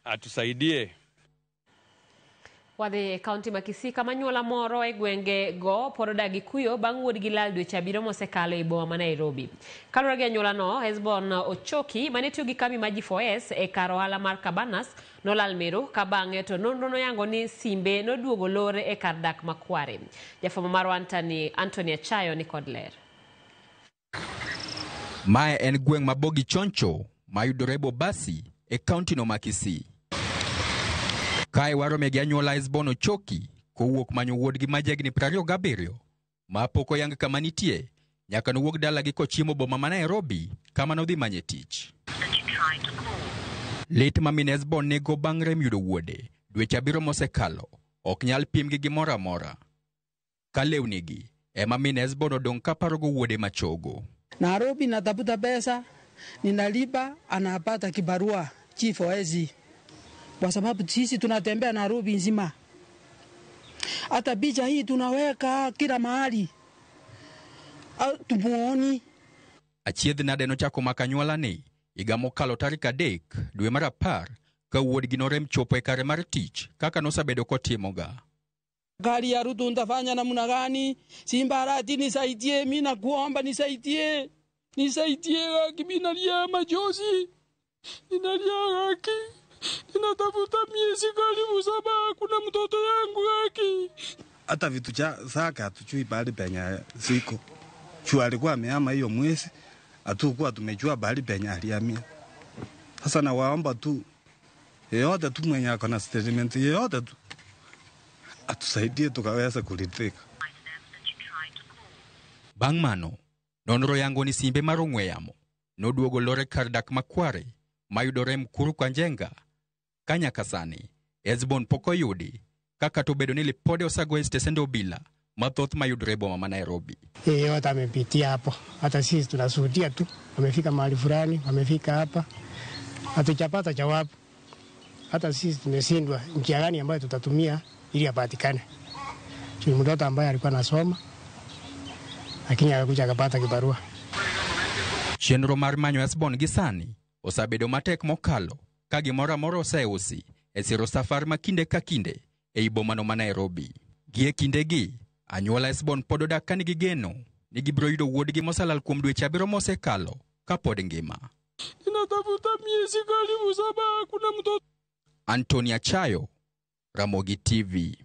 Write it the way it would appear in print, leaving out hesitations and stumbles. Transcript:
atusaidie. Wadhi e kaunti ma Kisii kama anyuola moro e gwenge go pod odak gi kuyo bang' wuodgi lal dweche 7 mosekalo e boma ma Nairobi. Kaluwore gi anyuolano, Hesbon Ochoki mane tiyo gi kambi mar G4S e kar ohala mar Cabanas nolal Meru ka bang'e to nonro noyango ni simbe noduogo lore e kar dak ma Kware. Jafwambo marwa Anthony Achayo ni kod ler. Mae en gweng' ma Bogi Choncho mayudore Bobasi e kaunti no ma Kisii. Kae warome gi anyuola Hesbon Ochoki kowuok manyo wuodgi ma jahigni 27 ma pok oyang kama nitie nyaka nowuog dalagi kochiemo boma ma Nairobi kama nodhi manye tich. Lit ma min Hesbon nigo bang' rem yudo wuode dweche 7 mosekalo ok nyal pim gi gimoro amora. Ka lewnigi ema min Hesbon odong' kaparogo wuode machogo. Nairobi natafuta pesa, ninalipa, anapata kibarua chief oezi. Kwa sababu sisi tunatembea Nairobi nzima. Hata picha hii tunaweka kila mahali. Tumuoni. Achiedh nade nochako mako anyuola ni higa mokalo tarik 3 dwe mar 10 ka wuodgi norem chopo e kare mar tich kaka nosebedo kotimoga. Gari ya Ruto nitafanya namna gani? Simba Arati nisaidie, mimi nakuomba nisaidie. Nisaidie haki, mimi nalia machozi. Ninalia haki. Ninatafuta miezi karibu 7, hakuna mtoto yangu haki. Hata vitu cha saka hatujui pahali penye ziko. Chua alikuwa amehama hiyo mwezi, hatukuwa tumejua pahali penye alihamia. Sasa nawaomba tu yeyote tu mwenye ako na statement yeyote tu atusaidie tukaweza kuridhika. Bang' mano, nonro yango ni simbe mar ong'we yamo noduogo lore kar dak ma Kware mayudore Mukuru kwa Njenga. Ka nyaka sani Hesbon pok oyudi kaka to obedo ni lipode osago e stesende obila mathoth mayudore e boma ma Nairobi. Yeyote amepitia hapo, hata sisi tunashuhudia tu, wamefika mahali fulani, wamefika hapa, hatujapata jawabu. Hata sisi tumeshindwa njia gani ambayo tutatumia ili apatikane. Ni mtoto ambaye alikuwa anasoma lakini akakuja akapata kibarua. Chenro mar manyo Hesbon gi sani osebedo matek mokalo ka gimoro amora oseusi e siro safar ma kinde ka kinde ei bomano ma Nairobi. Gie kindegi, anyuola Hesbon pod odak ka nigi geno ni gibiro yudo wuodgi moselal kuom dweche 7 mosekalo kapod ngima. Ninatafuta miezi karibu 7, hakuna mtoto. Anthony Achayo, Ramogi TV.